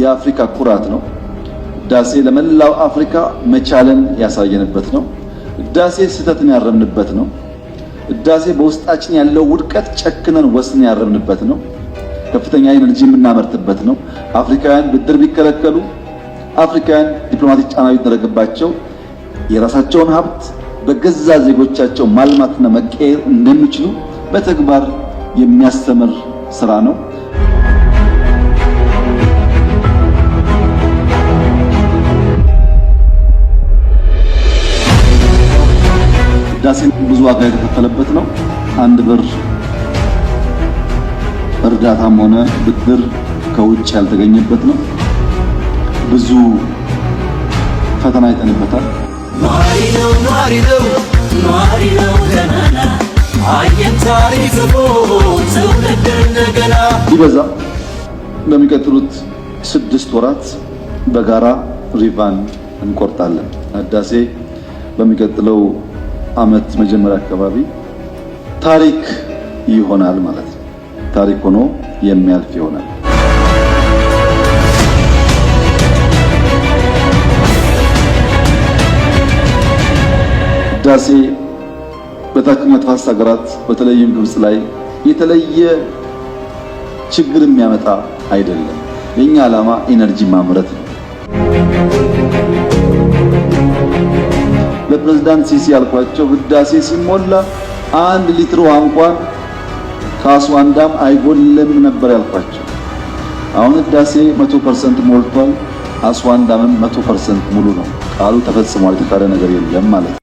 የአፍሪካ ኩራት ነው። ህዳሴ ለመላው አፍሪካ መቻልን ያሳየንበት ነው። ህዳሴ ስህተትን ያረምንበት ነው። ህዳሴ በውስጣችን ያለው ውድቀት ጨክነን ወስነን ያረምንበት ነው። ከፍተኛ energy የምናመርትበት ነው። አፍሪካውያን ብድር ቢከለከሉ፣ አፍሪካውያን diplomatic ጫና ቢደረግባቸው የራሳቸውን ሀብት በገዛ ዜጎቻቸው ማልማትና መቀየር እንደሚችሉ በተግባር የሚያስተምር ስራ ነው። ህዳሴ ብዙ ዋጋ የተከፈለበት ነው። አንድ ብር እርዳታም ሆነ ብድር ከውጭ ያልተገኘበት ነው። ብዙ ፈተና አይተንበታል። ኗሪ ነው ኗሪ ነው ኗሪ ነው ገናና አየን ታሪክ ጽፎ ትውልድ እንደገና። ቢበዛ በሚቀጥሉት 6 ወራት በጋራ ሪቫን እንቆርጣለን። ህዳሴ በሚቀጥለው ዓመት መጀመሪያ አካባቢ ታሪክ ይሆናል ማለት ነው። ታሪክ ሆኖ የሚያልፍ ይሆናል። ህዳሴ በታችኛው ተፋሰስ ሀገራት በተለይም ግብጽ ላይ የተለየ ችግር የሚያመጣ አይደለም። የኛ ዓላማ energy ማምረት ነው። ለፕሬዝዳንት ሲሲ ያልኳቸው ህዳሴ ሲሞላ 1 ሊትር ውሃ እንኳን ከአስዋን dam አይጎልም ነበር ያልኳቸው። አሁን ህዳሴ 100% ሞልቷል። አስዋን dam ም 100% ሙሉ ነው። ቃሉ ተፈጽሟል። የተካደ ነገር የለም ማለት ነው።